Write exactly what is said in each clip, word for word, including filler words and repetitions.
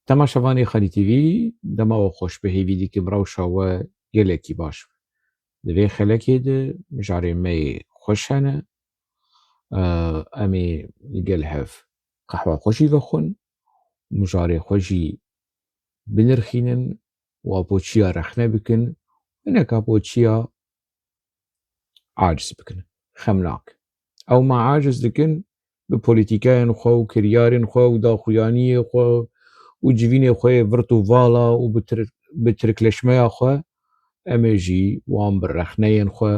Temaşevanê Xalî T V, dema we xweş be, hêvî dikim rewşa we gelekî baş be. Di vê xelekê de mijarê me yê xweş hene. Em ê li gel hev qehwa xwe jî vexwin, mijarê xwe jî binirxînin û apoçiya rexne bikin, hinek apoçiya aciz bikin, xem nakin. Ew me aciz dikin bi polîtîkayên xwe û kiryarên xwe û daxuyaniyê xwe û civînê xwe yê virt û vala û bi tir-, bi tirkleşmeya xwe, em ê jî wan bi rexneyên xwe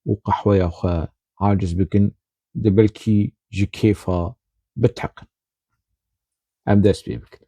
û qehweya xwe aciz bikin, di belkî ji kêfa biteqin. Em dest pê bikin.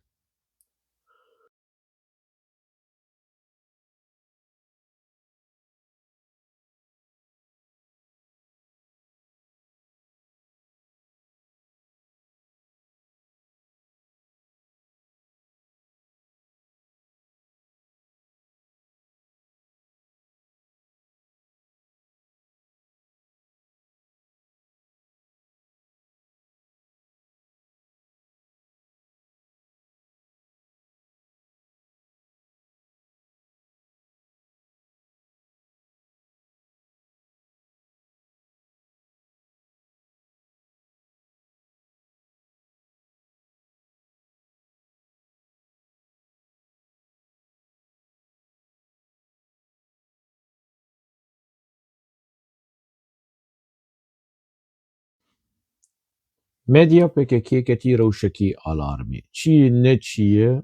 Medya P K K ketî rewşekî alarmê. Çi ye ne çi ye,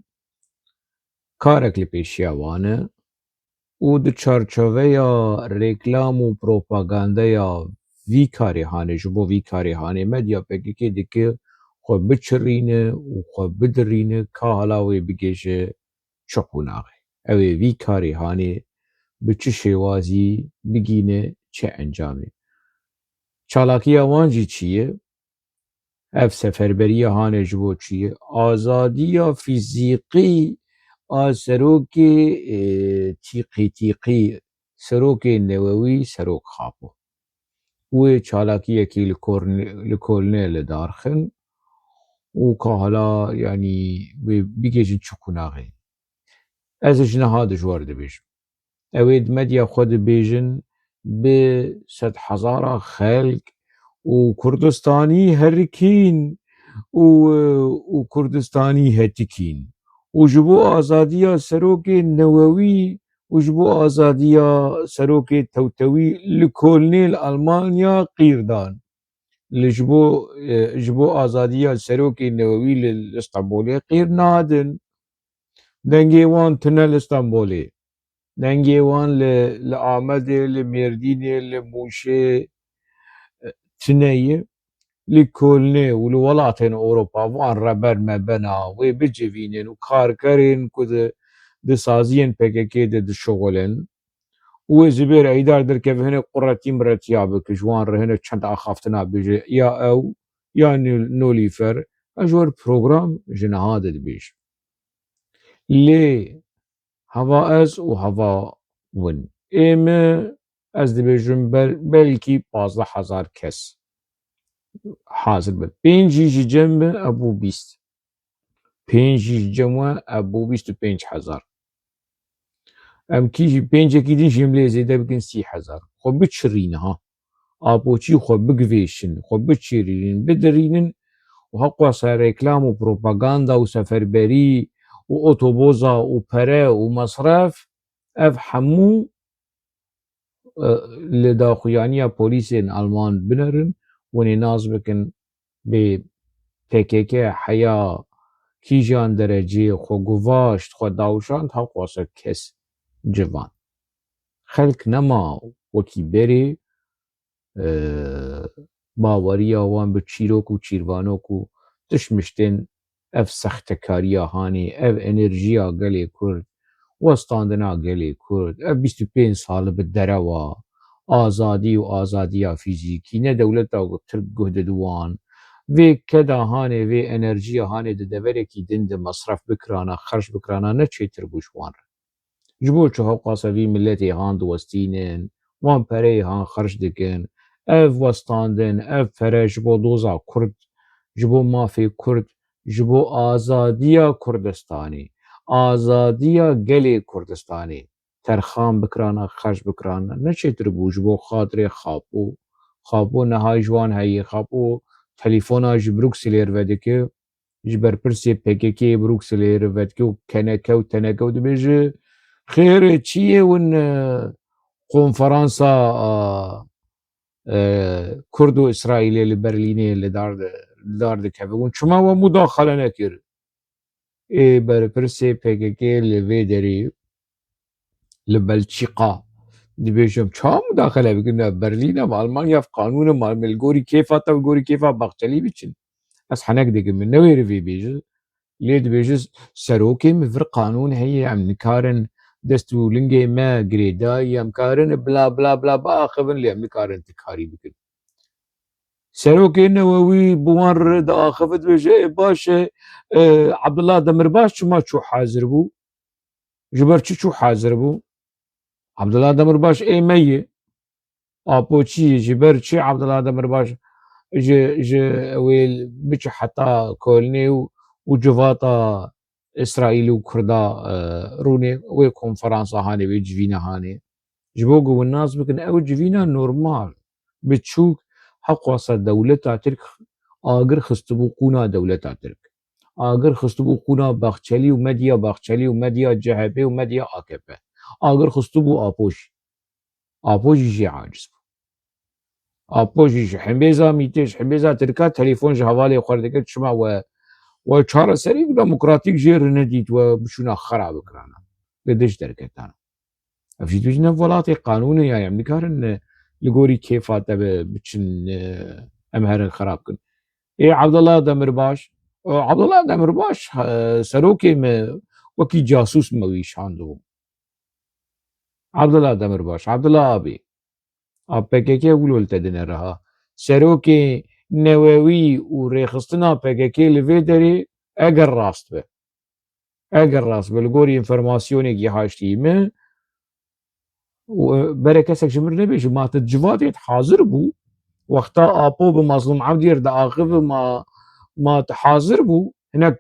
karek li pêşiya wan e û di çarçoveya reklam û propagandeya vî karê hanê, ji bo vî karê hanê medya P K K dike xwe biçirîne û xwe bidirîne, ka hala wê bigêje çi qonaxê. Ew ê vî karê hanê bi çi şêwazî bigîne çi encamê. Çalakiya wan jî çi ye? Ev seferberiya hanê ji bo çi ye? Azadiya fîzîqî a serokê, e, tîqî tîqî, serokê newewî, serok Xapo. Wê çalakiyekî li Korn-, li Kolnê li dar xin û ka hala, yanî, wê bigêjin çi qunaxê. Ez ji niha di ji we re dibêjim. Ew ê di medya xwe dibêjin bi sedhezara xelk û Kurdistanî herikîn û, û Kurdistanî hetikîn û ji bo azadiya serokê newewî û ji bo azadiya serokê tewtewî li Kolnê li Almanya qîr dan. Li ji bo, e, ji bo azadiya serokê newewî li, li Stenbolê qîr nadin. Dengê wan tune li Stenbolê. Dengê wan li, li Amedê, li Mêrdînê, li Mûşê, e, tune ye. Li Kolnê û li welatên Ewropa van reber me bena, wê bicivînin û karkerên ku di, di saziyên P K K de dişixulin. Û wê Zubêr Eydar derkeve hinek quretî miretiya bike, ji wan re hinek çend axaftina bêje, ya ew, ya Nû-, Nolîfer, ez ji we re program ji niha de dibêjim. Lê heva ez û heva win. Ê me, ez dibêjim bel-, belkî pazdeh hezar kes hazir be. Pêncî ji cem me, ev bû bîst. Pêncî ji cem we, ev bû bîst û pênc hezar. Em kî jî pêncekî din jî em lê zêde bikin sî hezar. Xwe biçirîne ha. Apoçî xwe bigivêşin, xwe biçirînin, bidirînin û heqwasa reklam û propaganda û seferberî û otoboza û pere û mesref, ev hemû, e, li daxuyaniya polîsên Alman binerin, hûn ê nas bikin bê P K K heya kîjan dereceyê xwe guvaşt, xwe dawşand, heqwasa kes civan. Xelk nema wekî berê, e, baweriya wan bi çîrok û çîrvanok û tişt miştên ev sextekariya hanê, ev enerjiya gelê Kurd, westandina gelê Kurd, ev bîst û pênc sal bi derewa azadî û azadiya fîzîkî, ne dewleta Tirk guh didi wan. Vê keda hanê, vê enerjiya hanê di deverekî din de mesref bikirana, xerc bikirana, ne çêtir bû ji wan re. Ji bo çi heqwasa vî miletê han diwestînin, wan pereyê han xerc dikin. Ev westandin, ev pere ji bo doza Kurd, ji bo mafê Kurd ji bo azadiya Kurdistanê, azadiya gelê Kurdistanê terxan bikirana, xerc bikirana, ne çêtir bû ji bo xatirê Xapo. Xapo niha ji wan heye, Xapo telefona ji Brukselê re vedike, ji berpirsê P K K Brukselê re vedike û keneke û teneke û dibêje, "Xêr e, çi ye win, e, konferansa, e, e, Kurd û Îsraîlê li Berlînê li dar di-, li dar dikeve? Win çima we mudaxele nekir?" Ê berpirsê P K K li vê derê, li Belçîqa, dibêjim, "Ça mudaxele bikin? Berlîn e, Almanya, ev qanûn e, ma em li gorî kêfa te, li gorî kêfa Baxçelî biçin." Ez henek dikim, min newêrî vê bêje. Lê dibêje, "Serokê min, vir qanûn heye, em nikarin dest û lingê me girêdayî, em karin bla bla bla biaxivin, lê em nikarin ti karî bikin." Serokê Newewî bi wan re diaxive, dibêje, "Ê, baş e, e, Abdullah Demirbaş çima çû hazir bû? Ji ber çi çû hazir bû?" Abdullah Demirbaş ê me ye. Apo çi ye? Ji ber çi Abdullah Demirbaş ji, ji wê biçe heta Kolnê û, û civata Îsraîl û Kurda, e, rûnê wê konferansa hanê, wê civîna hanê? Ji bo ku hûn nas bikin, ew civîna normal, biçûk, heqwasa dewleta Tirk agir xistibû qûna dewleta Tirk. Agir xistibû qûna Baxçelî û medya Baxçelî û medya C H P û medya A K P. Agir xistibû Apo jî. Apo jî jê aciz bû. Apo jî ji hembêza Mîtê, ji hembêza Tirka telefon ji hevalê xwe re dikir, "Çima we, we çareserî demokratîk jê re nedît, we biçûna xera bikirana, li dij derketana?" Ev jî dibêjin, ev welatê qanûn e, yani em nikarin, e, li gorî kêfa te bi-, biçin, e, em herin xera bikin. Ê Abdullah Demirbaş, e, Abdullah Demirbaş, e, serokê me wekî casûs me wî şandibû. Abdullah Demirbaş, Abdullah abi, a P K K wilo li te dine reha. Serokê Newewî û rêxistina P K K li vê derê eger rast be, eger rast be, li gorî înformasyonekî haştî min, û, e, bere kesek ji min nebêje, ma tu civadê hazir bû, wexta Apo bi Mazlûm Evdî re diaxive, ma, ma tu hazir bû, hinek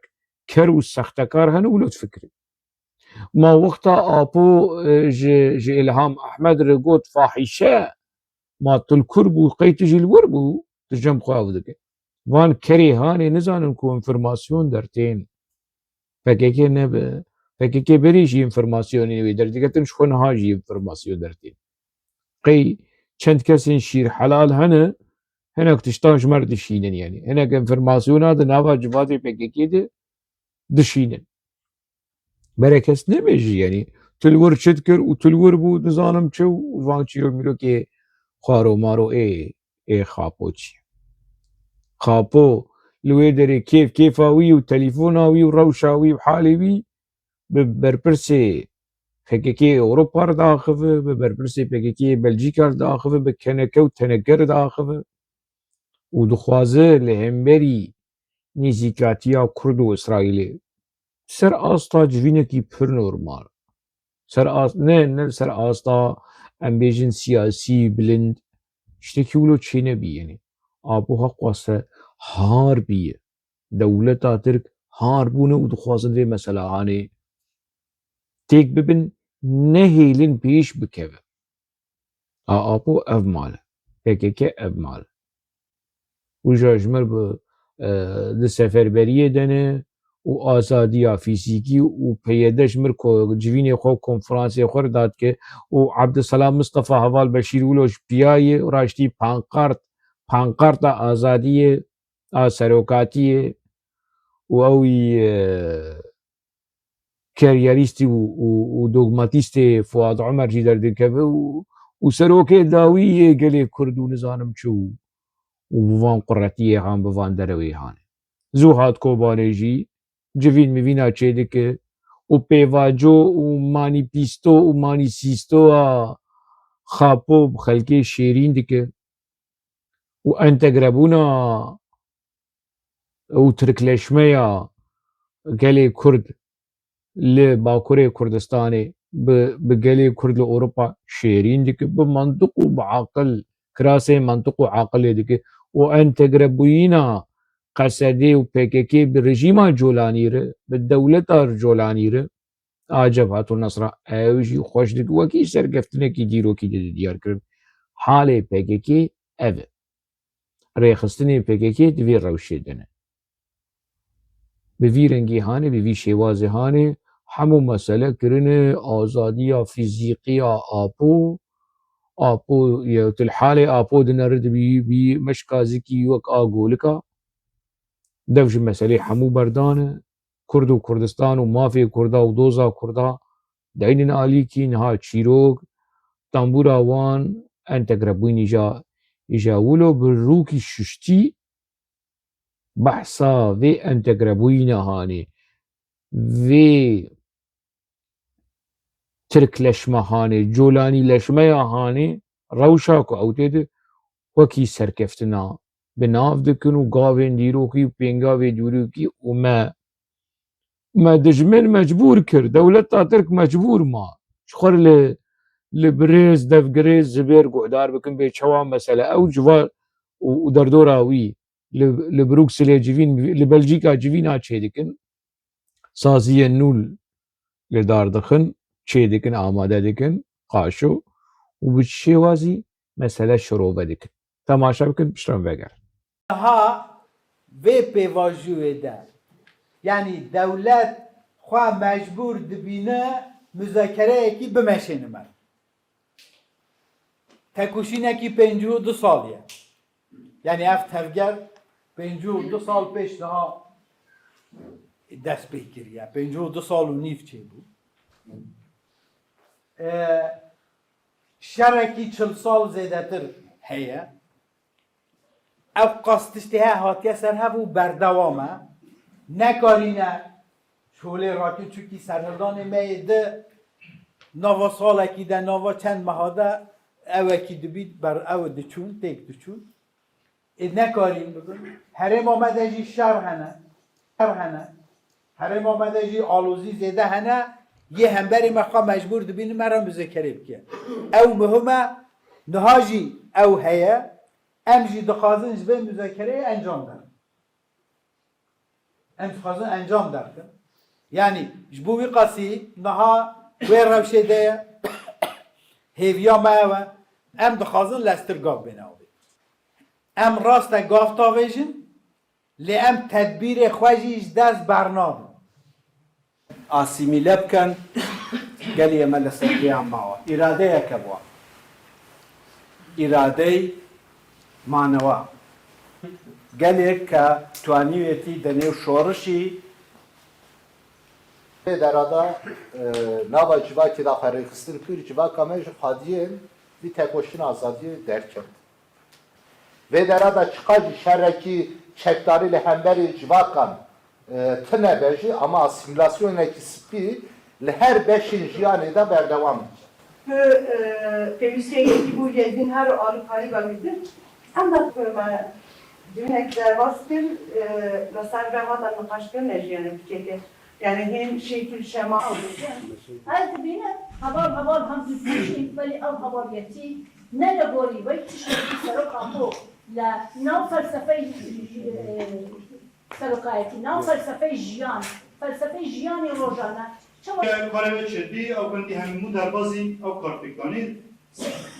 ker û sextekar hene, wilo difikire. Ma wexta Apo, e, ji, ji Îlham Ehmed re got fahîşe, ma tu li kur bû, qey tu jî li wir bû, tu cem xwe ev dike. Van kerê hanê nizanin ku înformasyon dertên. P K K nebe, P K K berê jî înformasyonê wê derdiketin, ji xwe niha jî înformasyon dertên. Qey çend kesên şîr helal hene, hinek tiştan ji me re dişînin, yani. Hinek înformasyona di nava civadê P K K de dişînin. Bere kes nebêjî, yani, tu li wir çi dikir û tu li wir bû, nizanim çi û van çîrok mîrokê xwaro maro ê, ê Xapo çi ye? Xapo li wê derê kêf kêfa wî û telefona wî û rewşa wî û halê wî bi berpirsê P K K Ewropa re diaxive, bi berpirsê P K K Belcîka re diaxive, bi keneke û teneke re diaxive û dixwaze li hemberî nêzîkatiya Kurd û Îsraîlê ser asta civînekî pir normal. Ser as-, ne, ne ser asta, em bêjin, siyasî, bilind, tiştekî wilo çênebî, yani. Apo heqwase har bîye. Dewleta Tirk har bûne û dixwazin vê mesela hanê têk bibin, nehêlin pêş bikeve. A Apo ev mal e. P K K ev mal e. Uja ji mir bi, e, di seferberiyê de ne û azadiya fîzîkî û P Y D ji mir ko-, civînê xwe, konferansê xwe re dadike û Abdulselam Mustafa heval Beşîr wilo ji piya ye û raştî pankart, pankarta azadiyê a serokatiyê û ew î, e, keryerîstî û, û, û dogmatîstê Fuad Omer jî derdikeve û, û serokê dawî yê gelê Kurd û nizanim çi û, û bi van quretiyê han, bi van derewê han. Zû hat Kobanê jî civîn mivîna çêdike û pêvaco û manîpîsto û manîsîstoya Xapo bi xelkê şêrîn dike û entegrebûna û tirkleşmeya gelê Kurd li Bakurê Kurdistanê bi, bi gelê Kurd li Ewropa şêrîn dike, bi mantiq û bi aqil, kirasê mantiq û aqilê dike û entegrebûyîna Qesedê û P K K bi rejîma Colanî re, bi dewleta Colanî re, a Cebhetul Nesra, ew jî xweş dik wekî serkeftinekî dîrokî de diyar kirin. Halê P K K ev e. Rêxistinê P K K di vê rewşê de ne. Bi vî rengî hanê, bi vî şêwazê hanê, hemû mesele kirine azadiya fîzîqî ya Apo. Apo, ye, tu li halê Apo dinere dibî, bî meşka zikî wek a golika. Dev ji meselê hemû berdane. Kurd û Kurdistan û mafê Kurda û doza Kurda deynin alîkî, niha çîrok, tembûra wan entegrebûyî îja, îja wilo bi rûkî şuştî behsa vê entegrebûyîna hanê, vê tirkleşme hanê, colanîleşmeya hanê, rewşa ku ew tê de wekî serkeftina bi nav dikin û gavên dîrokî û pêngavê dîrokî û me, me dijmin mecbûr kir. Dewleta Tirk mecbûr ma. Ji xwe li, li birêz, devgirêz Zibêr guhdar bikin bê çawa mesele ew civa û, û derdora wî li, li Brukselê civîn, li Belcîka civîna çêdikin. Saziyên nû li dar dixin, çêdikin, amade dikin, qaşo û bi çi şêwazî mesele şirove dikin. Temaşe bikin, piştre em vegerin. Niha vê pêvajoyê de, yanî dewlet xwe mecbûr dibîne muzakereyekî bimeşêne me. Tekoşînekî pêncî û du sal ye. Yanî ev tevger pêncî û du sal pêş niha dest pê kiriye. Pêncî û du sal û nîv çêbû. E, şerekî çil sal zêdetir heye. Ev qas tiştê he hatiye ser hev û berdewam e. Nekarîne şolê rakin, çunkî serhildanê me yê di nava salekî de, nava çend meha de ewekî dibît ber ew diçûn, têk diçûn. Ê nekarîn bibin. Herêma me de jî şer hene. Şer hene. Herêma me de jî alozî zêde hene. Yê hemberî me xwe mecbûr dibînin me re muzekerê bike. Ew muhim e. Niha jî ew heye. Em jî dixwazin ji vê muzekereyê encam derin. Em dixwazin encam derxin. Yanî ji bo wî qasî niha wê rewşê de ye. Hêviya me ew e. Em dixwazin lestir gav bêne avê. Em rast e gav tavêjin, lê em tedbîrê xwe jî ji dest bernadin. Asîmîle bikin, gelê me li ser vêyan mawa. Îradeyeke bi wan. Îradey manewa. Gelêk ke twanîwêtî di nêv şorişî. Vê derada, e, nava civakê de xwe rêxistin kir, civaka me ji xwediyên vî tekoşîna azadiyê derket. Vê dera de çiqas jî şerekî çekdarî li hemberî civakan, e, tune be jî, ama asîmîlasyonekî spî li her beşên jiyanê de berdewam dike. Ku, e, pêwîstiyekî bû yê din her alîkarî be wî din. Em de ku me civînek derbas kir, e, li ser vê hate niqaşkirinê jî, yanî bi kêkê. Yanî hîn şekil şema. Ez dibînim heval heval hem dibînim, belê ew hevaliyetî ne li gorî wek tiştekî serok Apo li nav felsefeyê, e, serokayetî, nav felsefeyê jiyan, felsefeyê jiyanê rojane. Çawa? Karê wê çêdibî, ew gundî hemû derbazî ew kar pêk danî.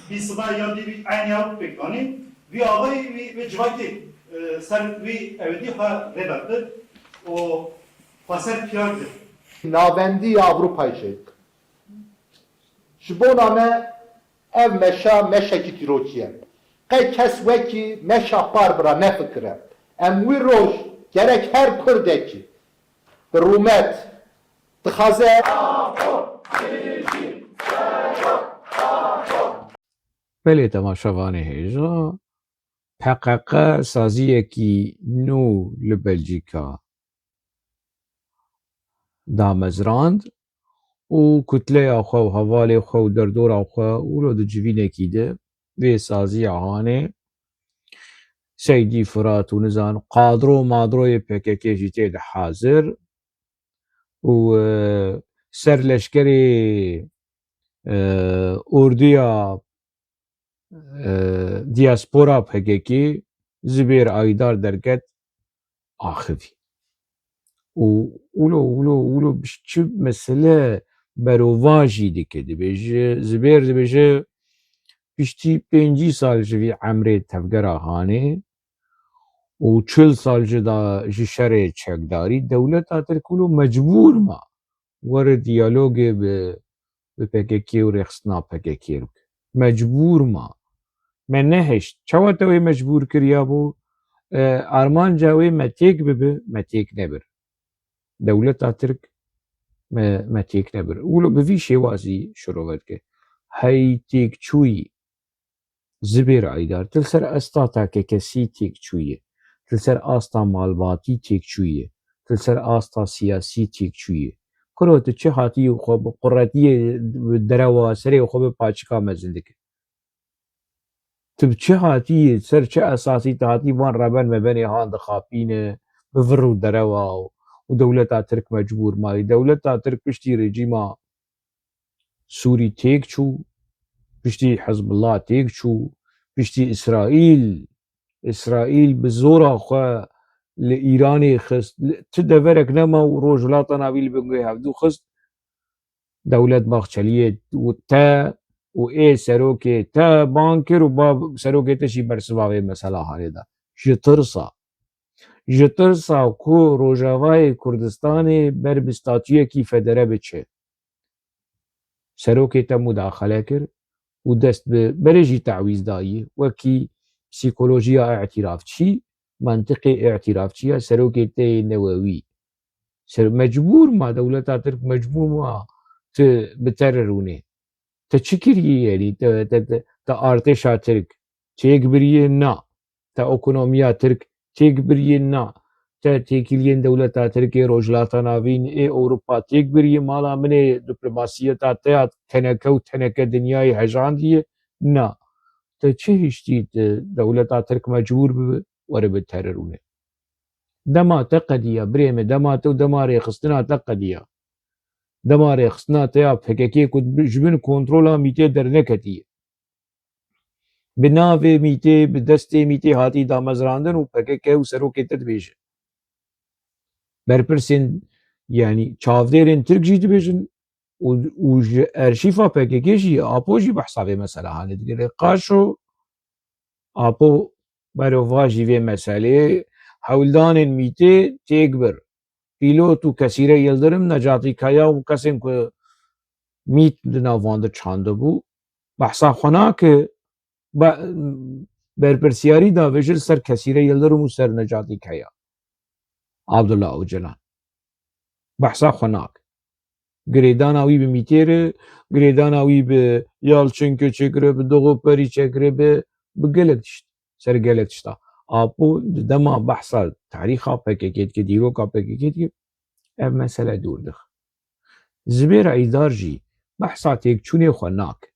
Vî siba ya dî vî eynî ew pêk danî. Vî avayî vî, vî civakê, e, ser vî ewêdî xwe rêber kir û xweser piyar kir. Navendî ya Ewropayê çêdik. Ji bona me ev meşa meşekî dîrokî ye. Qey kes wekî meşa Barbara nefikire. Em wî roj gerek her Kurdekî bi rûmet dixwaze. Belê temaşevanê hêja, P Q Q saziyekî nû li Belcîka damezrand û kutleya xwe û hevalê xwe û derdora xwe wilo di civînekî de vê saziya hanê Seydî Firat û nizan qadro madroyê P K K jî tê de hazir û, e, serleşkerê, e, orduya, e, diaspora P K K Zibêr Aydar derket axivî. Û wilo, wilo, wilo çi mesele berovajî dike. Dibêje, Zibêr dibêje, piştî pêncî sal ji vî emrê tevgera hanê û çil sal ji da, ji şerê çekdarî, dewleta Tirk wilo mecbûr ma were diyalogê bi, bi P K K û rêxistina P K K bike. Mecbûr ma. Me nehişt. Çawa te wê mecbûr kiriya bû? E, armanca wê me têk bibi, me têk nebir. Dewleta Tirk me, me têk nebir. Wilo bi vî şêwazî şirove dike. Hey têkçûyî. Zibêr Aydar, tu li ser asta takekesî têk çûyî, tu li ser asta malbatî têk çûyî, tu li ser asta siyasî têk çûyî. Kuro tu çi hatî û xwe bi quretiyê bi derewa serê xwe bi paçika mezin dike? Tu bi çi hatî, ser çi esasî tu hatî van reben mebenê han dixapîne bi vir û derewa û, û dewleta Tirk mecbûr mayî? Dewleta Tirk piştî rejîma Sûrî têk çû, piştî Hizbullah têk çû, piştî Îsraîl, Îsraîl bi zora xwe li Îranê xist, li, ti deverek nema û Rojhilata Navî li bin guhê hevdû xist. Dewlet Bahçeliyê û te û ê serokê te bang kir û ba serokê te jî bersiva vê mesela hanê da. Ji tirsa, ji tirsa ku Rojavayê Kurdistanê ber bi statuyekî federe biçe. Serokê te mudaxele kir û dest bi berê jî tawîz dayî, wekî psîkolojiya îtirafçî, mantiqê îtirafçiya serokê te yê newewî. Ser, mecbûr ma, dewleta Tirk mecbûr ma tu bi te re rûnê. Te çi kiriye, yanî te, te, te, te artêşa Tirk têk biriye? Na. Te ekonomiya Tirk têk biriye? Na. Te têkiliyên dewleta Tirkê, Rojhilata Navîn, ê Ewropa têk biriye? Mala min ê diplomasiyeta te ya teneke û teneke dinyayê hejandiye? Na. Te çi hiştî tu dewleta Tirk mecbûr bibe were bi te re rûne? Dema te qediya, birê me, dema te û dema rêxistina te qediya. Dema rêxistina te ya P K K ku ji bin kontrola mîtê derneketiye. Bi navê mîtê, bi destê mîtê hatî damezrandin û P K K û serokê te dibêje. Berpirsên, yanî çavdêrên Tirk jî dibêjin û, û ji erşîfa P K K jî, Apo jî behsa vê mesela hanê digire. Qaşo, Apo berovajî vê meselê, hewldanên mîtê têk bir. Pîlot û Kesîre Yildirim, Necatî Kaya û kesên ku mît di nav wan de çandibû, behsa xwe nake, be-, berpirsiyarî davêje li ser Kesîre Yildirim û ser Necatî Kaya. Abdullah Ocalan. Behsa xwe nake. Girêdana wî bi mîtê re, girêdana wî bi Yalçin Keçek re, bi Doğu Perinçek re, bi, bi gelek tişt, ser gelek tişta. Apo di dema behsa tarîxa P K K dike, dîroka P K K dike, ev mesele dûr dixe. Zibêr Eydar jî behsa têkçûnê xwe nake.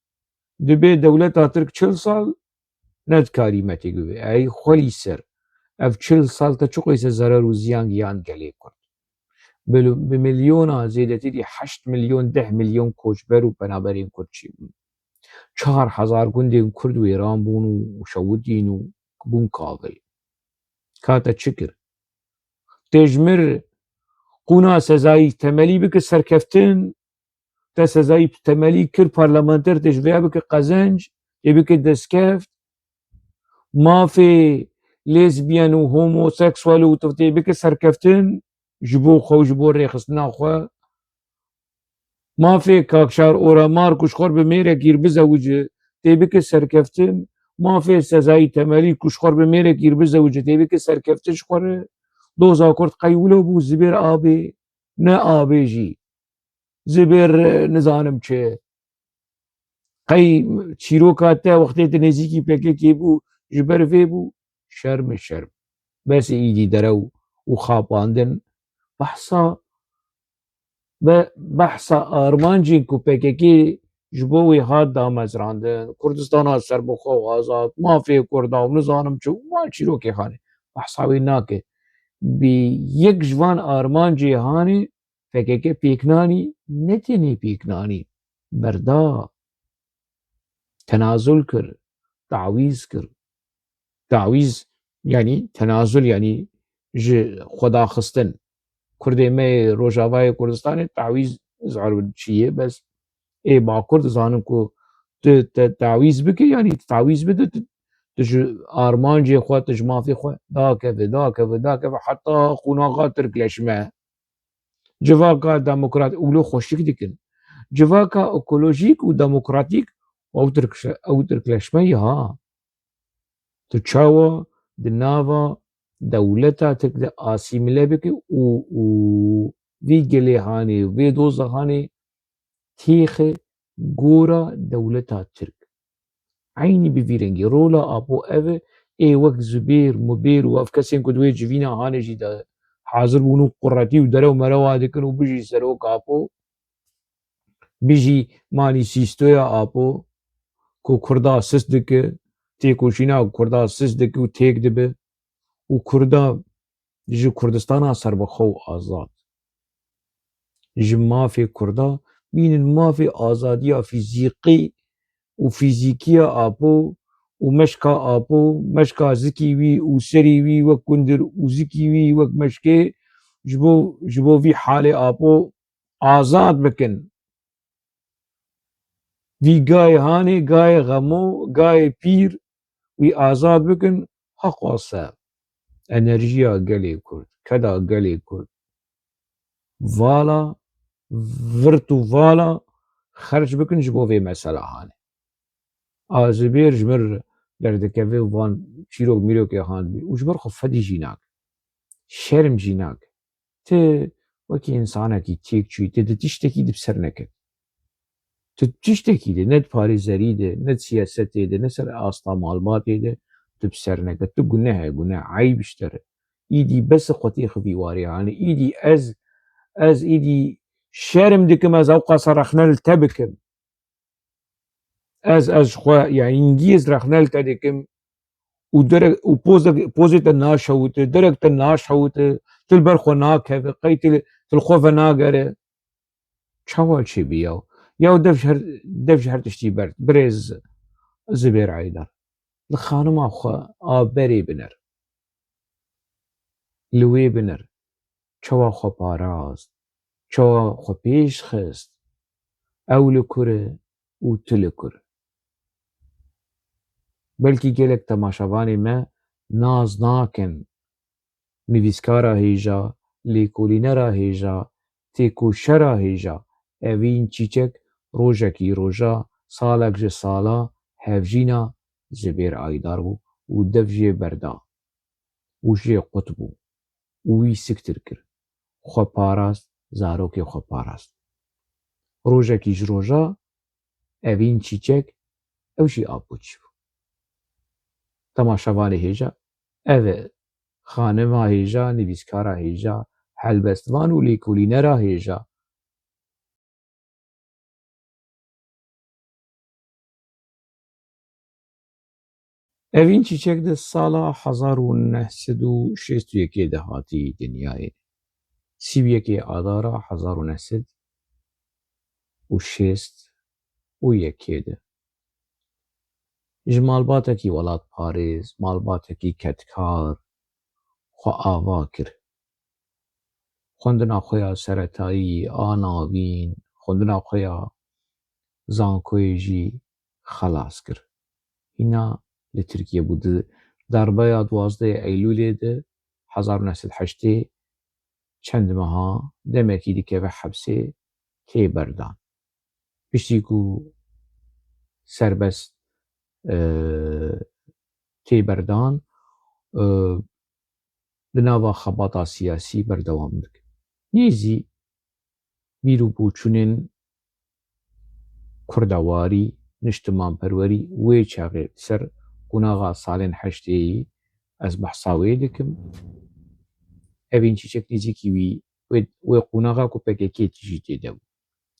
Dibê dewleta Tirk çil sal nedikarî me têk bibê. Ey xwelî ser. Ev çil sal te çi qeyse zerar û ziyan giyan gelê Kurd. Bi, bi milyona zêdetirî heşt milyon, deh milyon koçber û penaberên Kurd çêbûn. Çar hezar gundên Kurd wêran bûn û şewitîn û bûn kavil. Ka te çi kir? Tê ji mir qûna sezayî temelî bike serkeftin, te sezayî temelî kir, parlamenter tê ji vêya bike qezenc, tê bike destkeft, mafê lêzbiyen û homoseksual û tê bike serkeftin ji bo xwe û ji bo rêxistina xwe. Mafê Kakşar Oramar ku ji xwe re bi mêrekî re bizewice tê bike serkeftin. Mafê Sezayî Temelî ku ji xwe re bi mêrekî re bizewice tê bike serkeftin ji xwe re. Doza Kurd qey wilo bû, Zibêr abê, ne abê jî. Zibêr, e, nizanim çi. Qey çîroka te wextê tu nêzîkî P K K bû, ji ber vê bû, şerm e şerm. Bes e îdî derew û xapandin. Behsa, be-, behsa armancên ku P K K ji bo wê hat damezrandin, Kurdistana serbixwe û azad, mafê Kurda û nizanim çi, wan çîrokê hanê. Behsa wê nake. Bi yek ji van armancê hanê P K K pêk nanî, ne tenê pêk nanî, berda, tenazul kir, tawîz kir. Tawîz, yanî tenazul, yanî ji xwedaxistin. Kurdê me yê Rojavayê Kurdistanê tawîz zor çi ye, bes ê Bakur dizanin ku tu te tawîz bike, yanî tu tawîz bide, tu, tu ji armancê xwe, tu ji mafê xwe dakeve, dakeve, dakeve, heta qonaxa Tirk leşme. Civaka demokrat, wilo xweşik dikin. Civaka ekolojîk û demokratîk, ew Tirk-, ew Tirkleşme ye ha. Tu çawa di nava dewleta Tirk de asîmile bike û, û vî gelê hanê, vê doza hanê têxe gora dewleta Tirk? Eynî bi vî rengî. Rola Apo ev e, ê wek Zubêr, Mubêr û ev kesên ku di wê civîna hanê jî de hazir bûn û quretî û derew merewa dikin û bijî serok Apo, bijî manîsîstoya Apo ku Kurda sist dike, têkoşîna Kurda sist dike û têk dibe û Kurda ji Kurdistana serbixwe û azad, ji mafê Kurda, bînin mafê azadiya fîzîkî û fîzîkiya Apo û meşka Apo, meşka zikî wî û serî wî wek gundir û zikî wî wek meşkê, ji bo, ji bo vî halê Apo azad bikin. Vî gayê hanê, gayê xemo, gayê pîr, wî azad bikin, heqwase enerjiya gelê Kurd, keda gelê Kurd, vala, virt û vala xerc bikin ji bo vê mesela hanê. A Zibêr ji mir derdikeve û van çîrok mîrokê han dibî û ji ber xwe fedî jî nake. Şerm jî nake. Tu wekî însanekî têk çûyî, tu di tiştekî di bi ser neket. Tu tiştekî de, ne di parêzerî de, ne di siyasetê de, ne ser asta malbatê de, tu bi ser neket. Tu guneh e, guneh, eyb ji te re. Îdî bes e xwe têxivî warê hanê. Îdî ez, ez îdî şerm dikim, ez ewqasa rexne li te bikim. Ez, ez xwe, ya îngî ez rexne li te dikim û derek, û pozek, pozê te naşewite, derek te naşewite, tu li ber xwe nakeve, qey tu li, tu li xwe venagere. Çawa çêbî yaw? Yaw dev ji her, dev ji her tiştî ber, birêz Zibêr Aydar. Li xanima xwe a berê biner. Li wê biner. Çawa xwe parast, çawa xwe pêş xist, ew li kur e û tu li kur. Belkî gelek temaşevanê me nas nakin. Nivîskara hêja, lêkolînera hêja, têkoşera hêja, Evîn Çîçek rojekî roja, salek ji sala hevjîna Zibêr Aydar bû û dev jê berda û jê qut bû û wî siktir kir. Xwe parast, zarokê xwe parast. Rojekî ji roja Evîn Çîçek ew jî apoçî bû. Temaşevanê hêja, ev e xanima hêja, nivîskara hêja, helbestvan û lêkolînera hêja. Evîn Çîçek di sala hezar û neh sed û şêst û yekê de hatî dinyayê. Sî û yekê Adara hezar û neh sed û şêst û yekê de ji malbatekî welatparêz, malbatekî kedkar xwe ava kir. Xwendina xwe ya seretayî, a navîn, xwendina xwe ya zankoyê jî xelas kir. Hîna li Tirkiye bû. Di darbeya duwazdehê Eylûlê de hezar û neh sed heştê çend meha demekî dikeve hepsê, tê berdan. Piştî ku serbest, e, tê berdan, e, di nava xebata siyasî berdewam dike. Nêzî bîr û boçûnên kurdewarî, niştimanperwerî wê çaxê li ser qonaxa salên heştêyî ez behsa wê dikim. Evîn Çîçek nêzîkî wî, wê, wê qonaxa ku P K K jî tê de bû,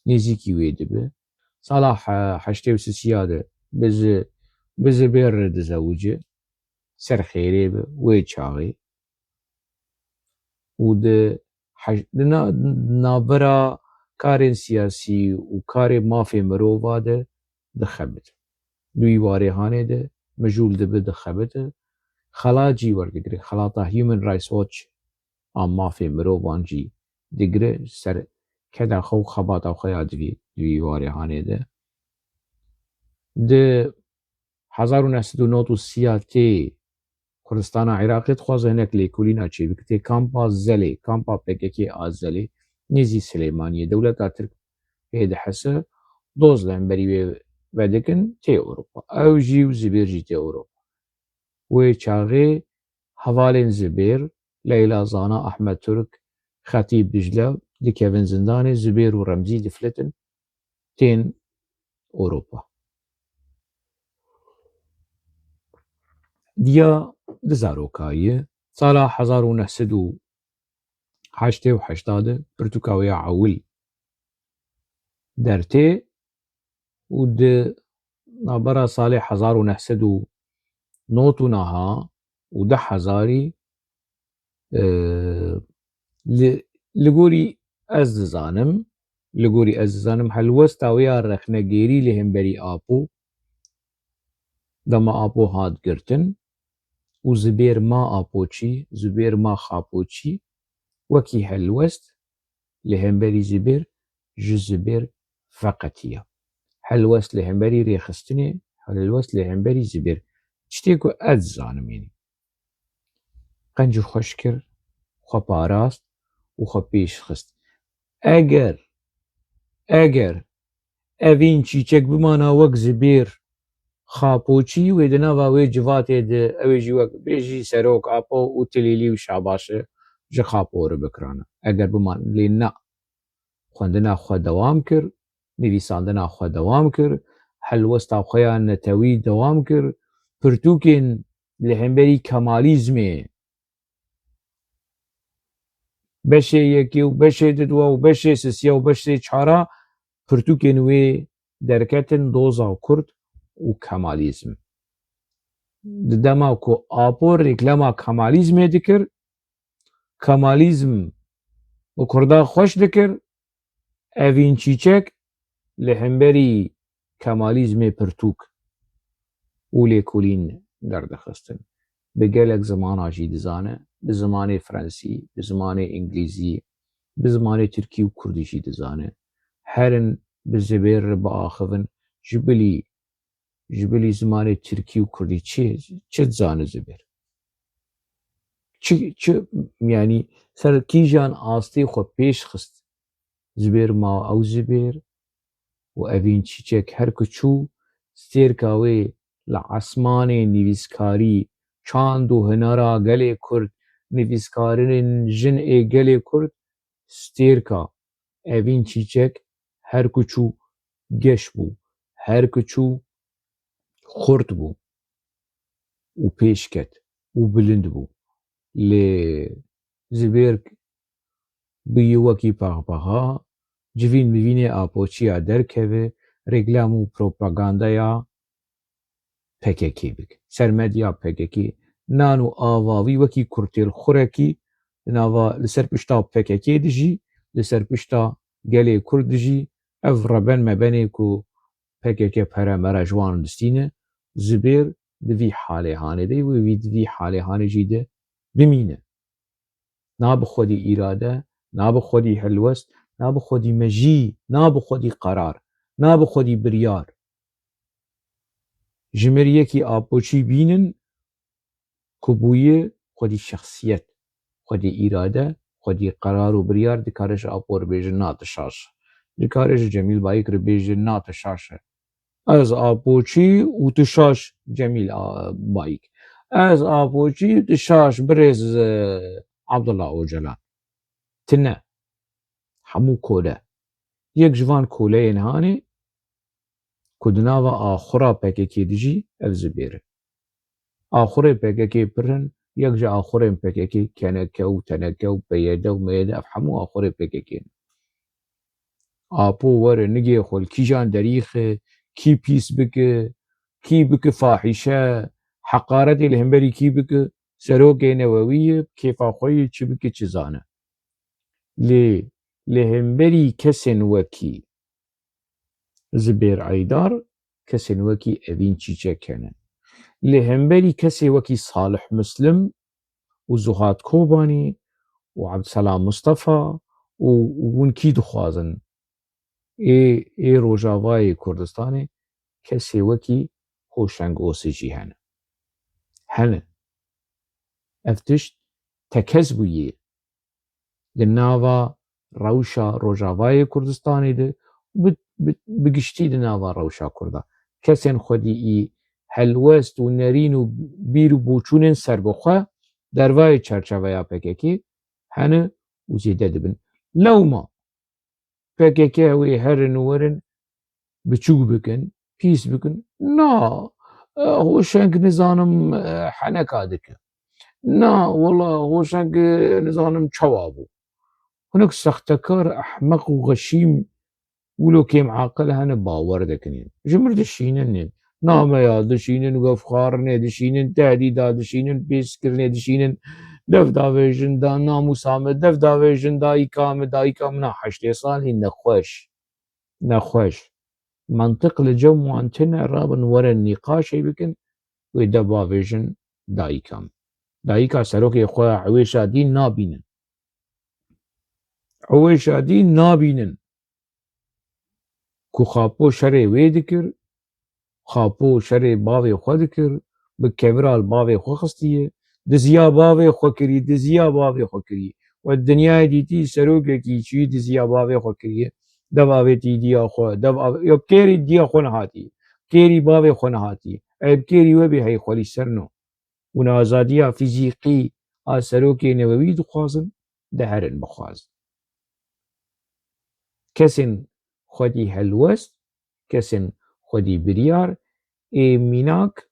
nêzîkî wê dibe. Sala he-, heştê û sisiya de bi Zi-, bi Zibêr re dizewice, ser xêrê be wê çaxê. Û di hej-, di na-, navbera karên siyasî û karê mafê mirova de dixebite. Di wî warê hanê de mijûl dibe, dixebite. Xelat jî werdigire, xelata Human Rights Watch a mafê mirovan jî digire ser keda xwe û xebata xwe ya di vî, di vî warê hanê de. Di hezar û neh sed û nod û sî ya tê Kurdistana Iraqê dixwaze hinek lêkolîna çêbike. Tê kampa Zelê, kampa P K K a Zelê, nêzî Silêmaniyê. Dewleta Tirk pê dihese, doz li hemberî wê vedikin, tê Ewropa. Ew jî û Zibêr jî tê Ewropa. Wê çaxê hevalên Zibêr, Leyla Zana, Ahmet Turk, Xetîb Dicle dikevin zindanê, Zibêr û Remzî diflitin, tên Ewropa. Diya di zarokayî, sala hezar û neh sed û heştê û heşt de pirtûka wê ya ewil dertê û di navbera salê hezar û neh sed û nod û neh û du hezarî, e, li, li gorî ez dizanim, li gorî ez dizanim, helwesta wê ya rexnegêrî li hemberî Apo, dema Apo hat girtin û Zibêr ma Apoçî, Zibêr ma Xapoçî, wekî helwest li hemberî Zibêr, ji Zibêr veqetiya. Helwest li hemberî rêxistinê, helwest li hemberî Zibêr. Tiştê ku ez dizanim, yanî qencî xweş kir, xwe parast û xwe pêş xist. Eger, eger Evîn Çîçek bimana wek Zibêr Xapoçî, wê di nava wê civatê de, ew ê jî wek bêjî serok Apo û Tilîlî û Şabaşi ji Xapo re bikirana. Eger biman, lê na. Xwendina xwe dewam kir, nivîsandina xwe dewam kir, helwesta xwe ya netewî dewam kir, pirtûkên li hemberî Kemalîzmê, beşê yekê û beşê didwa û beşê sisiya û beşê çara, pirtûkên wê derketin, Doza Kurd û Kemalîzm. Di dema ku Apo reklama Kemalîzmê dikir, Kemalîzm bi Kurda xweş dikir, Evîn Çîçek li hemberî Kemalîzmê pirtûk û lêkolîn derdixistin. Bi gelek zimana jî dizane, bi zimanê Frensî, bi zimanê Îngilîzî, bi zimanê Tirkî û Kurdî jî dizane. Herin bi Zibêr re biaxivin, ji bilî, ji bilî zimanê Tirkî û Kurdî çi, çi dizane Zibêr? Çi, çi, yanî ser kîjan astê xwe pêş xist? Zibêr ma ew Zibêr û Evîn Çîçek her ku çû, stêrka wê li esmanê nivîskarî, çand û hunera gelê Kurd, nivîskarînên jin ê gelê Kurd, stêrka Evîn Çîçek her ku çû geş bû, her ku çû xurt bû û pêş ket û bilind bû. Lê Zibêr bûyî wekî paxpaxa, civîn mivînê Apoçiya derkeve, reklam û propagandaya P K K bike. Ser medya P K K nan û ava wî wekî kurtêlxurekî di nava, li ser pişta P K K dijî, li ser pişta gelê Kurd dijî, ev reben mebenê ku P K K pere mere ji wan distîne, Zibêr di vî halê hanê de, wê wî di vî halê hanê jî de bimîne. Na bi xwedî îrade, na bi xwedî helwest, na bi xwedî mejî, na bi xwedî qerar, na bi xwedî biryar. Ji mir yekî Apoçî bînin ku bûye xwedî şexsiyet, xwedî îrade, xwedî qerar û biryar, dikare ji Apo re bêje na tu şaş e. Dikare ji Cemîl Bayik re bêje na tu şaş e. Ez Apoçî û tu şaş Cemîl, a, Bayik. Ez Apoçî û tu şaş birêz, e, Abdullah Ocalan. Tine. Hemû kole. Yek ji van koleyên hanê ku di nava axura P K K dijî, ev Zibêr e. Axurê P K K pir in, yek ji axurên P K K keneke û teneke û P Y D û M Y D, ev hemû axurê P K K ne. Apo were nigê xwe li kîjan derî xe, kî pîs bike, kî bike fahîşe, heqaretê li hemberî kî bike, serokê newewî ye, kêfa xwe ye, çi bike çi zane. Lê li hemberî kesên wekî Zibêr Eydar, kesên wekî Evîn Çîçek hene. Li hemberî kesê wekî Salih Muslim û Zuhat Kobanî û Ebdselam Mustafa û, û hûn kî dixwazin? Ê, ê Rojavayê Kurdistanê kesê wekî Hoşeng Osi jî hene. Hene. Ev tişt tekez bûye. Di nava rewşa Rojavayê Kurdistanê de bi, bi, bi giştî di nava rewşa Kurda. Kesên xwedî î helwest û nerîn û bîr û boçûnên serbixwe dervayê çerçeveya P K K hene û zêde dibin. Lewma P K K wê herin û werin biçûk bikin, pîs bikin. Na, e, Hoşeng nizanim, e, heneka dike. Na, wela Hoşeng, e, nizanim çawa bû. Hinek sextekar, ehmeq û xeşîm wilo kêm aqil hene bawer dikin. Ji mir dişînin. Nameya dişînin, gefxwarinê dişînin, tehdîda dişînin, pêskirinê dişînin, dev davêjin da, namûsa me, dev davêjin dayika me, dayika min a heştê salî nexweş. Nexweş. Mantiq li cem wan tune, rabin werin nîqaşê bikin, wê de bavêjin dayika min. Dayika serokê xwe Ewêşa dî nabînin. Ewêşa dî nabînin. Ku Xapo şerê wê dikir, Xapo şerê bavê xwe dikir, bi kevira li bavê xwe xistiye, diziya bavê xwe kirî, diziya bavê xwe kirî. We dinyayê dîtî serokekî çî diziya bavê xwe kiriye, dev avêtî diya xwe, dev av-, ya kêrî diya xwe nehatî, kêrî bavê xwe nehatî. Ey bi kêrî we bê hey xwelî ser no. Hûn azadiya fîzîkî a serokê newewî dixwazin, diherin bixwazin. Kesên xwedî helwest, kesên xwedî biryar ê mînak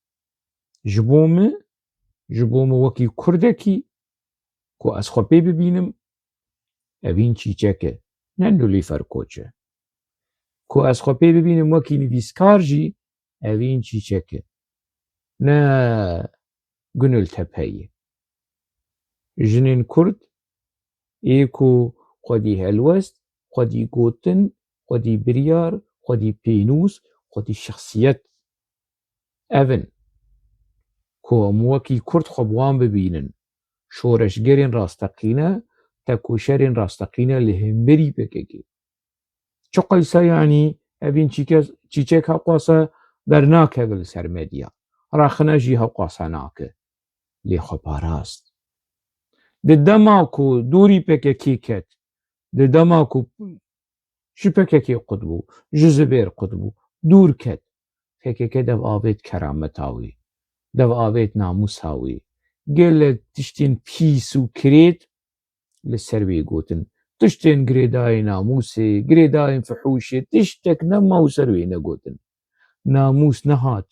ji bo min, ji bo min wekî kurdekî ku ez xwe pê bibînim, evîn çîçek e, ne Nilûfer Koç e. Ku ez xwe pê bibînim wekî nivîskar jî, evîn çîçek e, ne Guniltepe ye. Jinên Kurd ê ku xwedî helwest, xwedî gotin, xwedî biryar, xwedî pênûs, xwedî şexsiyet ev in ku em wekî Kurd xwe bi wan bibînin. Şoreşgerên rasteqîne, tekoşerên rasteqîne li hemberî P K K. Çi qeyse, yanî evîn çîke-, çîçek heqwasa dernakeve li ser medya. Rexne jî heqwasa nake. Lê xwe parast. Di dema ku dûrî P K K ket, di dema ku ji P K K qut bû, ji Zibêr qut bû, dûr ket. P K K dev avêt kerameta wî, dev avêt namûsa wî. Gelek tiştên pîs û kirêt li ser wê gotin. Tiştên girêdayê namûsê, girêdayên fihûşê, tiştek nema û ser wê negotin. Namûs nehat.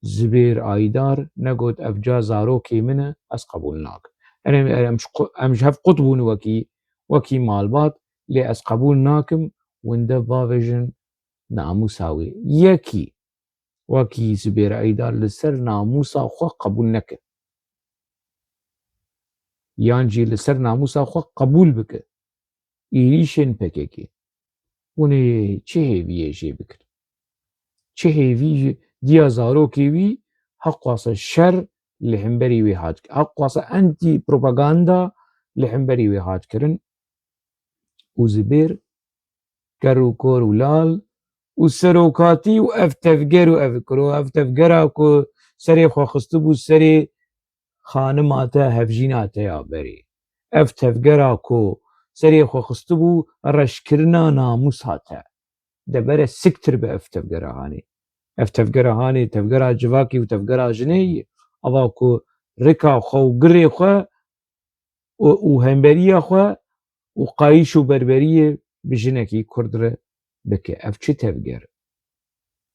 Zibêr Aydar negot, "Ev ca zarokê min e, ez qebûl nakim." Em, em, em ji qu-, em ji hev qut bûn wekî, wekî malbat, lê ez qebûl nakim, winde bavêjin namûsa wê. Yekî wekî Zibêr Eydar li ser namûsa xwe qebûl neke. Yan jî li ser namûsa xwe qebûl bike êrîşên P K K. Hûn ê çi hêviyê jê bikin? Çi hêvî diya zarokê wî heqwasa şer li hemberî wê hat, heqwasa entî propaganda li hemberî wê hat kirin û Zibêr ker û kor û lal û serokatî û ev tevger û ev kiro, ev tevgera ku serê xwe xistibû serê xanima te, hevjîna te ya berê. Ev tevgera ku serê xwe xistibû reşkirina namûsa te. De bere siktir be ev tevgera hanê. Ev tevgera hanê, tevgera civakî û tevgera jinê ye. Ava ku rika xwe û girê xwe û, û hemberiya xwe û qayîş û berberiyê bi jinekî kurd re bike. Ev çi tevger?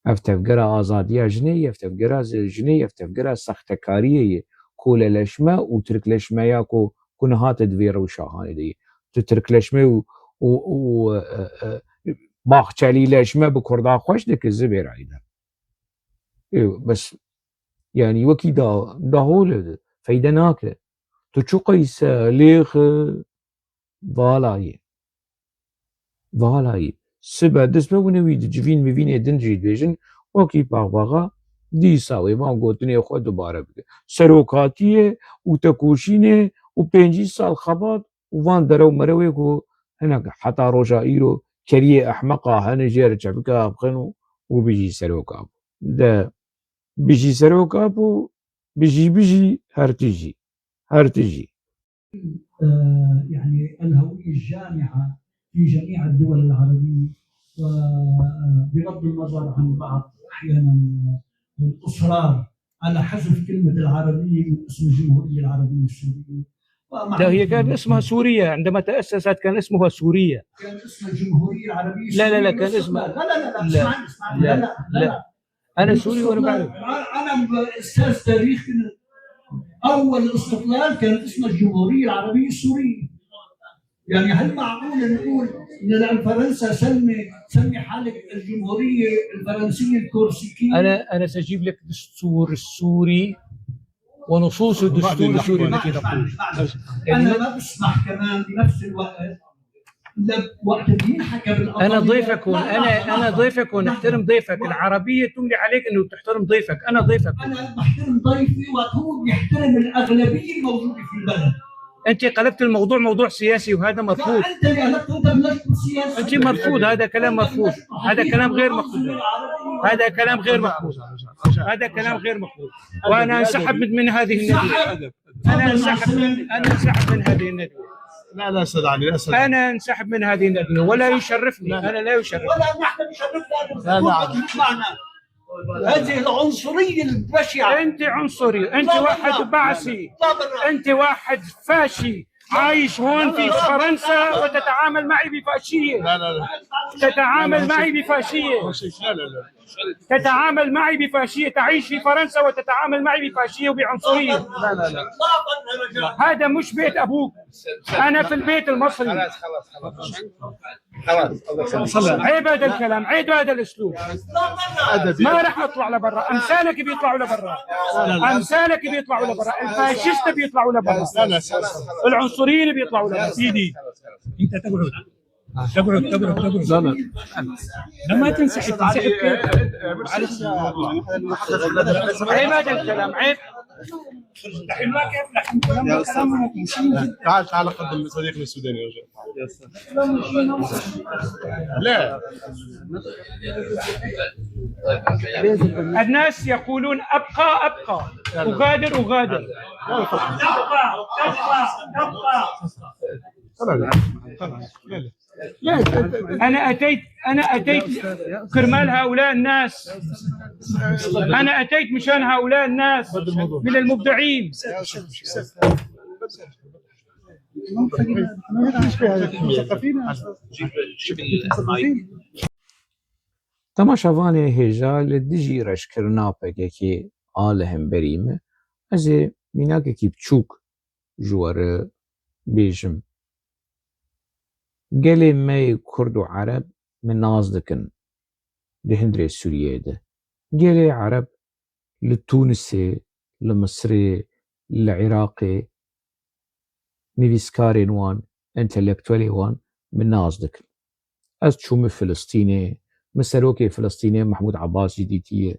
Ev tevgera azadiya jinê ye, ev tevgera zi-, jinê ye, ev tevgera sextekariyê ye, koleleşme û tirkleşmeya ku, ku niha te di vê rewşa hanê de ye. Tu tirkleşme û, û, û, e, e, baxçelîleşme bi kurda xweş dike, Zibêr Aydar. Ê, bes, yanî wekî da, da hol e, feyde nake. Tu çi qeyse, lêxe, vala ye. Vala ye. Sibe, disme hûn ê wî di civîn mivînê din jî dibêjin, wekî paxbaxa, dîsa wê van gotinê xwe dubare bike. Serokatiyê û tekoşînê û pêncî sal xebat û van derew merewê ku hinek heta roja îro keriyê ehmeqa hene jê re çepika bixin û, û bijî seroka bû. De bijî seroka bû, bijî bijî her tijî, her tijî. آه، يعني الهوية الجامعة في جميع الدول العربية، وبغض النظر عن بعض أحيانا الإصرار على حذف كلمة العربية من اسم الجمهورية العربية السورية. ومع لا، هي كان اسمها سوريا، عندما تأسست كان اسمها سوريا. كان اسمها الجمهورية العربية لا، لا، لا، السورية كان اسمها لا، لا، لا، لا، لا، اسمعني، اسمعني، لا، لا، لا، لا. أنا سوري وأنا بعرف. أنا أستاذ تاريخ. أول استقلال كانت اسمها الجمهورية العربية السورية. يعني هل معقول نقول إن فرنسا سمي سمي حالك الجمهورية الفرنسية الكورسيكية؟ أنا أنا سأجيب لك دستور السوري ونصوص الدستور السوري التي تقول. أنا ما بسمح كمان بنفس الوقت لوقت بينحكى بالأقلية. أنا ضيفك هون، أنا أنا ضيفك هون، احترم ضيفك. العربية تملي عليك إنه تحترم ضيفك، أنا ضيفك هون. أنا بحترم ضيفي وقت هو بيحترم الأغلبية الموجودة في البلد. أنت قلبت الموضوع موضوع سياسي وهذا مرفوض. لا، أنت اللي قلبته، أنت بلشت بالسياسة. أنت مرفوض، هذا كلام مرفوض. هذا كلام غير مقبول. هذا كلام غير مقبول. هذا كلام غير مقبول. وأنا أنسحب من من هذه الندوة. أنا أنسحب من أنا أنسحب من هذه الندوة. لا لا استاذ علي، لا استاذ علي. أنا أنسحب من هذه الندوة ولا يشرفني. أنا لا يشرفني. ولا نحن بشرفنا لا، لا، عادي. معنا هذه العنصرية البشعة. أنت عنصري، أنت واحد بعثي، أنت واحد فاشي، عايش هون في فرنسا وتتعامل معي بفاشية. لا لا لا. تتعامل معي بفاشية. لا لا لا. تتعامل معي بفاشية، تعيش في فرنسا وتتعامل معي بفاشية وبعنصرية. لا لا لا. هذا مش بيت أبوك. أنا في البيت المصري. خلاص خلاص خلاص. خلاص الله يسلمك. عيب هذا الكلام، عيب هذا الأسلوب. ادبي. ما رح أطلع لبرا، أمثالك بيطلعوا لبرا. أمثالك بيطلعوا لبرا، الفاشيست بيطلعوا لبرا. لا لا خلاص. العنصريين بيطلعوا لبرا. سيدي، انت تقعد، تقعد، تقعد، تقعد. لا لا. لما تنسحب، تنسحب كيف؟ معلش. عيب هذا الكلام، عيب. دحين ما كيف، دحين كلام، يا أستاذ. كلام مشين. تعال تعال قدم صديقنا السوداني، رجع. لا. الناس يقولون أبقى، أبقى، أغادر، أغادر. خلاص. خلاص. لا لا. أنا أتيت، أنا أتيت كرمال هؤلاء الناس. أنا أتيت مشان هؤلاء الناس من المبدعين. Temaşevanê hêja, li dijî reşkirina P K K a li hemberî me, ez ê mînakekî biçûk ji we re bêjim. Gelê me yê Kurd û Ereb me nas dikin di hundirê Sûriyeyê de. Gelê Ereb li Tûnisê, li Misirê, li Iraqê nivîskarên wan, entelektuelê wan min nas dikin. Ez çûme Filistînê, min serokê Filistînê Mehmûd Ebas jî dîtiye.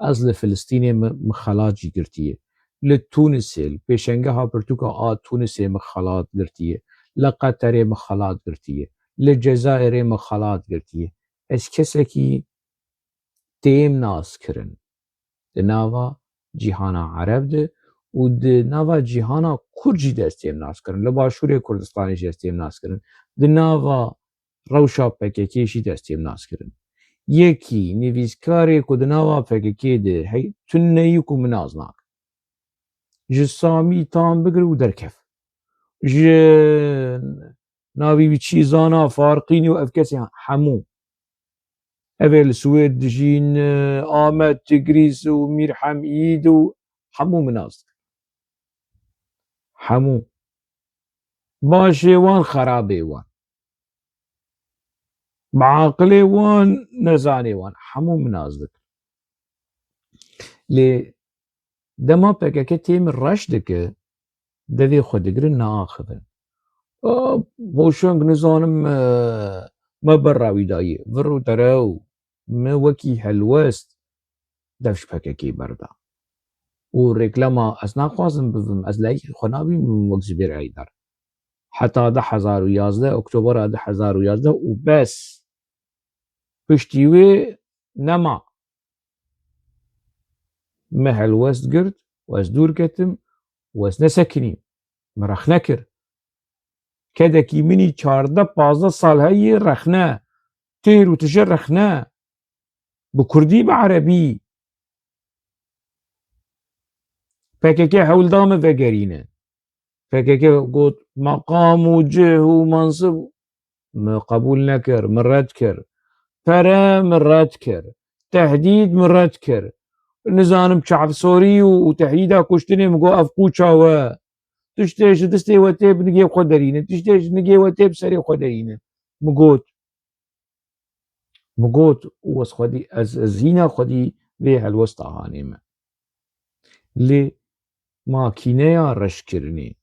Ez li Filistînê min, min xelat jî girtiye. Li Tûnisê, li pêşengeha pirtûka a Tûnisê min xelat girtiye. Li Qeterê min xelat girtiye. Li Cezayirê min xelat girtiye. Ez kesekî têm nas kirin. Di nava cîhana Ereb de û di nava cîhana Kurd jî destêm nas kirin. Li Başûrê Kurdistanê jî destêm nas kirin. Di nava rewşa P K K jî destêm nas kirin. Yekî nivîskarê ku di nava P K K de hey, tune yî ku min nas nake. Ji Samî tam bigir û derkev. Ji navî wî çî zana Farqînî û ev kesê hemû. Ev ê li Swêd dijîn, Amed Tigrîs û Mîr Hemîd û hemû min nas dikin. Hemû. Başê wan, xerabê wan. Bi aqilê wan, nezanê wan. Hemû min nas dikin. Lê dema P K K têm reş dike, devê xwe digirin naaxivin. A, hoşeng nizanim, e, me berra wî dayî. Vir û derew, me wekî helwest dev ji P K K berda. Û reklama ez naxwazim bibim, ez layîqî xwe nabînim bibim wek Zubêr Heydar. heta du hezar û yazdeh, Oktobera du hezar û yazdeh û bes. Piştî wê nema. Me helwest girt û ez dûr ketim û ez nesekinîm. Min rexne kir. Kedekî min î çardeh pazdeh sal heye rexne. Têr û tije rexne. Bi kurdî, bi erebî. P K K hewl da min vegerîne. P K K got, meqam û cih û mansib. Min qebûl nekir, min red kir. Pere min red kir. Tehdîd min red kir. Nizanim çavsorî û, û tehdîda kuştinê, min got, ev qûça we. Tiştê ji distê we tê, bi nigê xwe derînin. Tiştê ji nigê we tê, bi serê xwe derînin. Min got. Min got, û ez xwedî, ez, ez hîna xwedî vê helwesta hanê me. Lê makîneya reşkirinê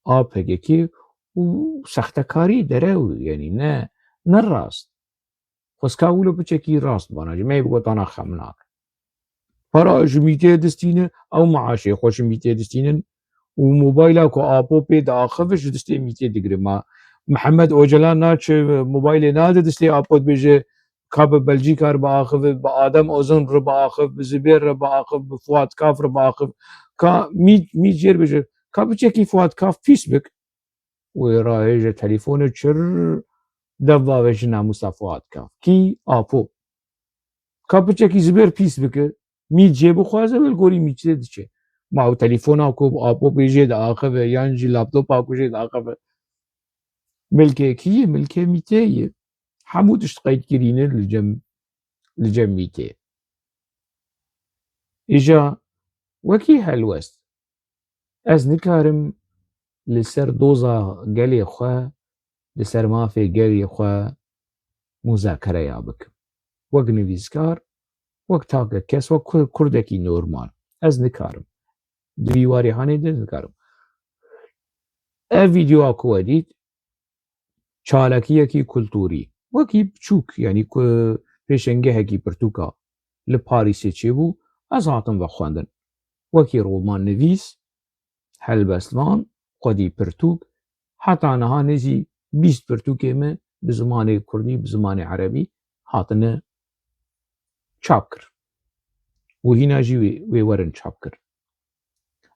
a P K K û sextekarî derew, yanî ne, ne rast. Xwezka wilo piçekî rast bana, ji me bi gotana xem nake. Para ji mîtê distîne, ew maaşê xwe ji mîtê distînin û mobayla ku Apo pê diaxive ji distê mîtê digire. Ma Mihemed Ocalan naçe mobaylê nade distê Apo, dibêje, ka bi Belcîka re biaxive, bi Adem Ozan re biaxiv, bi Zibêr re biaxiv, bi Fuat Kaf re biaxiv. Ka mît, mît jêr bêje, ka piçekî Fuat Kaf pîs bik. Wê rahêje telefone çir dev bavêje namûsa Fuat Kaf. Kî? Apo. Ka piçekî Zibêr pîs bike, mît jê bixwaze, wê li gorî mîtê diçe. Ma ew telefona ku Apo pê jê diaxive, yan jî laptopa ku jê diaxive, milkê kî ye? Milkê mîtê ye. Hemû tişt qeydkirî ne li cem, li cem mîtê. Îja wekî helwest, ez nikarim li ser doza gelê xwe, li ser mafê gelê xwe muzakereya bikim. Wek nivîskar, wek takek kes, wek kur-, kurdekî normal. Ez nikarim. Di vî warê hanê de nikarim. Ev vîdeoya ku we dît, çalakiyekî kulturî, wekî biçûk, yanî ku pêşengehekî pirtûka li Parîsê çêbû, ez hatim vexwendin. Wekî romannivîs, helbestvan, xwedî pirtûk, heta niha nêzî bîst pirtûkê min bi zimanê kurdî, bi zimanê erebî hatine çap kir. Û hîna jî wê, wê werin çap kir.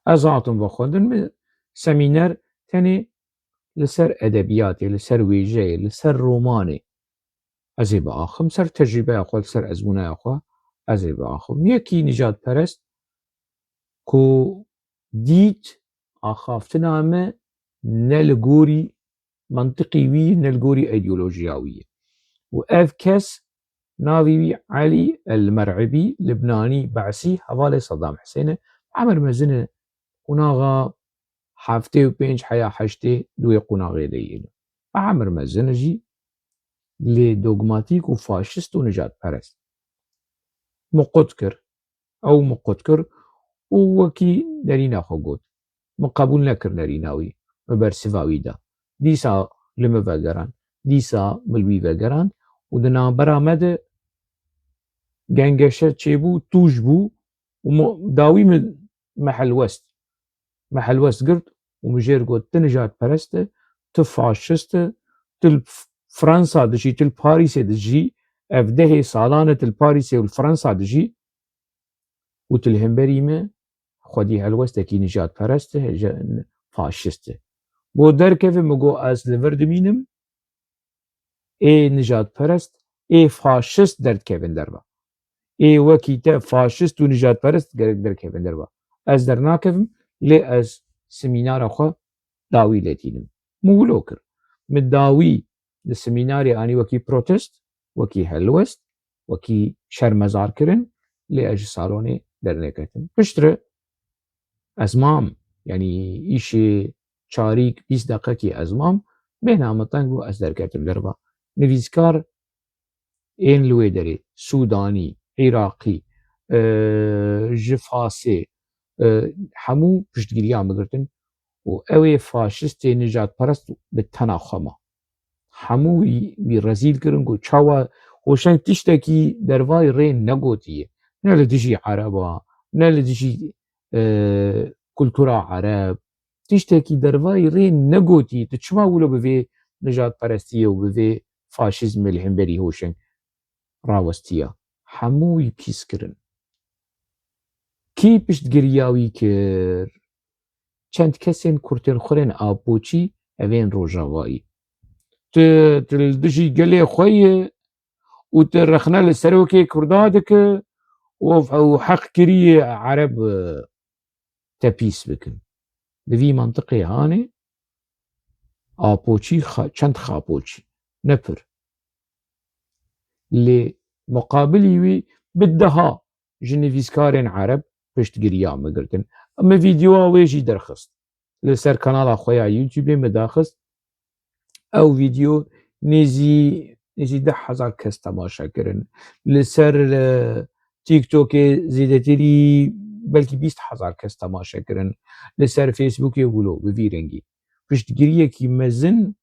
Ez hatim vexwendin, min semîner tenê li ser edebiyatê, li ser wêjeyê, li ser romanê ez ê biaxim, ser tecrîbeya xwe, li ser ezmûneya xwe ez ê biaxim. Yekî nijadperest ku dît axaftina me ne li gorî mentiqî wî, ne li gorî îdeolojiya wî ye. Û ev kes navê wî Elî El Mer'ibî, Libnanî, Be'sî, hevalê Sedam Hisên e. Emir mezin e, qonaxa heftê û pênc heya heştê di wê qonaxê de yê. Emir mezin e jî, lê dogmatîk û faşist û nijadperest. Min qut kir, ew min qut kir û wekî nerîna xwe got. Min qebûl nekir nerîna wî, min bersiva wî da. Dîsa li min vegerand, dîsa min li wî vegerand û di navbera me de gengeşe çêbû, tûj bû û min dawî min me helwest. Me helwest girt û min jê re got, tu nijadperest e, tu faşist e, tu li F-, Fransa dijî, tu li Parîsê dijî, ev dehê salan e tu li Parîsê û li Fransa dijî û tu li hemberî me xwedî helwestekî nijadperest e, je-, faşist e. Got, derkeve, min got, ez li vir dimînim, ê nijadperest, ê faşist derdikevin derve. Ê wekî te faşist û nijadperest gerek derkevin derve. Ez dernakevim, lê ez semînara xwe dawî lê tînim. Min wilo kir. Min dawî li semînarê anî wekî protest, wekî helwest, wekî şermezar kirin, lê ez ji salonê dernêketim. Piştre ez mam, yanî îşê çarîk, bîst deqekî ez mam, bêhna min teng bû, ez derketim derva. Nivîskar ên li wê derê, Sûdanî, Iraqî, e, ji Fasê, e, hemû piştgiriya min girtin û ew ê faşistê nijadperest bi tena xwe ma. Hemû wî, wî rezîl kirin ku çawa Hoşeng tiştekî dervayî rê negotiye. Ne li dijî Ereba, ne li dijî, e, kultura Ereb, tiştekî dervayî rê negotî, tu çima wilo bi vê nijadperestiyê û bi vê faşîzmê li hemberî Hoşeng rawestiya? Hemû wî pîs kirin. Kî piştgiriya wî kir? Çend kesên kurtên xurên Apoçî evên Rojavayî. Tu, tu li dijî gelê xwe yî û tu rexne li serokê Kurda dike û, û heq kirî Ereb, e, te pîs bikin. Li vî mantiqê hanê Apoçî xa-, çend Xapoçî, ne pir. Lê muqabilî wî bi deha ji nivîskarên Ereb piştgiriya min girtin. Min vîdeoya wê jî derxist. Li ser kanala xwe ya YouTube-ê min daxist. Ew vîdeo nêzî, nêzî deh hezar kes temaşe kirin. Li ser, e, TikTokê zêdetirî belkî bîst hezar kes temaşe kirin. Li ser Facebookê wilo bi vî rengî. Piştgiriyekî mezin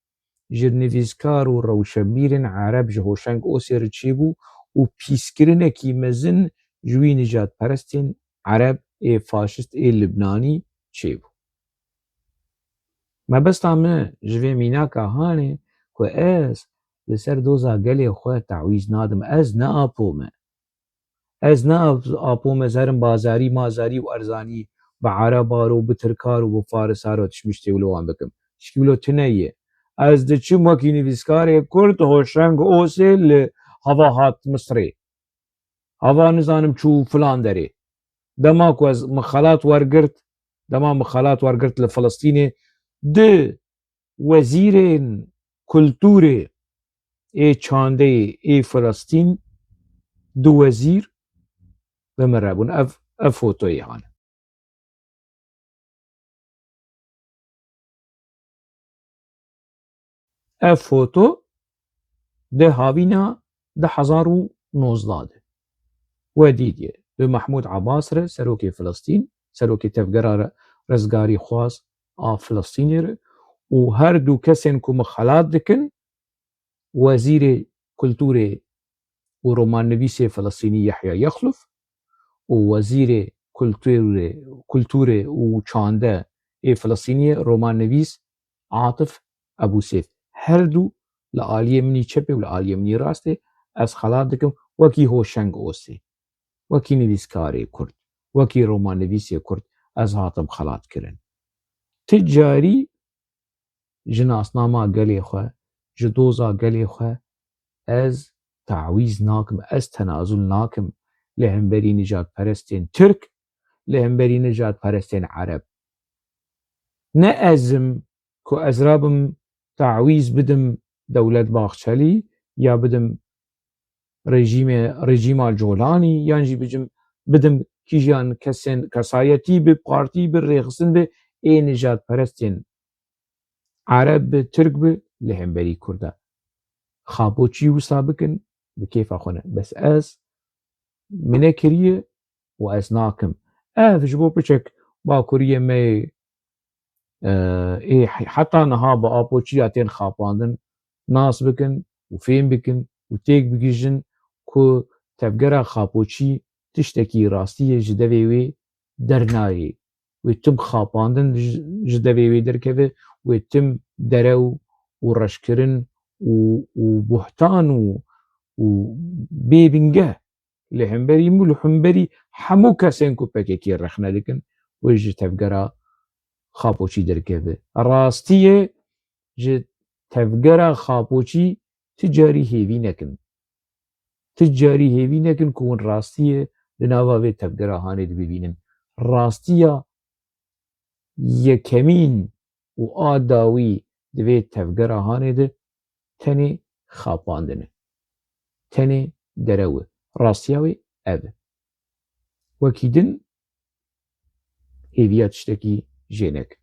ji nivîskar û rewşenbîrên Ereb ji Hoşeng Osê re çêbû û pîskirinekî mezin ji wî nijadperestên Ereb ê faşist ê Libnanî çêbû. Mebesta min ji vê mînaka hanê ku ez li ser doza gelê xwe tawîz nadim, ez ne Apo me. Ez ne Apo me, ez herim bazarî, mazarî û erzanî bi Erebaro, bi Tirkaro, bi Farisaro tişt miştê wilo wan bikim. Tişkî wilo tune ye. Ez diçim wekî nivîskarê Kurd Hoşeng Osê li hava hat Misrê. Hava nizanim çû filan derê. Dema ku ez min xelat wergirt, dema min xelat wergirt li Filistînê, di wezîrên kulturê ê çandeyê ê Filistîn, du wezîr bi min re bûn. Ev, ev fotoyê hane. Ev foto di havîna du hezar û nozdeh de we dîtiye. Bi Mahmûd Abbas re, serokê Filistîn, serokê tevgera re, rizgarîxwaz a Filistînê re û her du kesên ku min xelat dikin, wezîrê kulturê û romannivîsê Filistînî Yehya Yexluf û wezîrê kulturê, kulturê û çande ê Filistînî ye, romannivîs Atif Ebû Sêf. Her du li aliyê min î çepê û li aliyê min î rastê ez xelat dikim, wekî Hoşeng Osê, wekî nivîskarê Kurd, wekî romannivîsê Kurd ez hatim xelatkirin. Ti carî ji nasnama gelê xwe, ji doza gelê xwe ez tawîz nakim, ez tenazul nakim li hemberî nijadperestên Tirk, li hemberî nijadperestên Ereb. Ne ez im ku ez rabim tawîz bidim Dewlet Baxçelî ya bidim rejîmê, rejîma Colanî, yan jî bicim, bidim kîjan kesên, kesayetî bi, partî bi, rêxistin bi, ê nijadperestên Ereb bi, Tirk bi, li hemberî Kurda. Xapoçî wisa bikin, bi kêfa xwe ne. Bes ez, min nekiriye û ez nakim. Ev ji bo piçek bakuriyê me yê, e, ê heta niha bi Apoçiya tên xapandin, nas bikin û fêm bikin û têk bigihîjin ku tevgera Xapoçî tiştekî rastî ye, ji devê wê dernayê. Wê tim xapandin ji, ji devê wê derkeve, wê tim derew û reşkirin û, û buhtan û, û bêbingeh li hemberî min û li hemberî hemû kesên ku P K K rexne dikin, wê ji tevgera Xapoçî derkeve. Rastiyê ji tevgera Xapoçî ti carî hêvî nekin. Ti carî hêvî nekin ku hûn rastiyê di nava vê tevgera hanê de bibînin. Rastiya yekemîn û a dawî di vê tevgera hanê de tenê xapandin e. Tenê derew e. Rastiya wê ev e. Wekî din hêviya tiştekî jê nekin.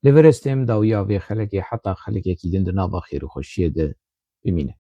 Li vir estêm dawiya vê xelekê heta xelekekî din di nava xêr û xweşiyê de bimîne.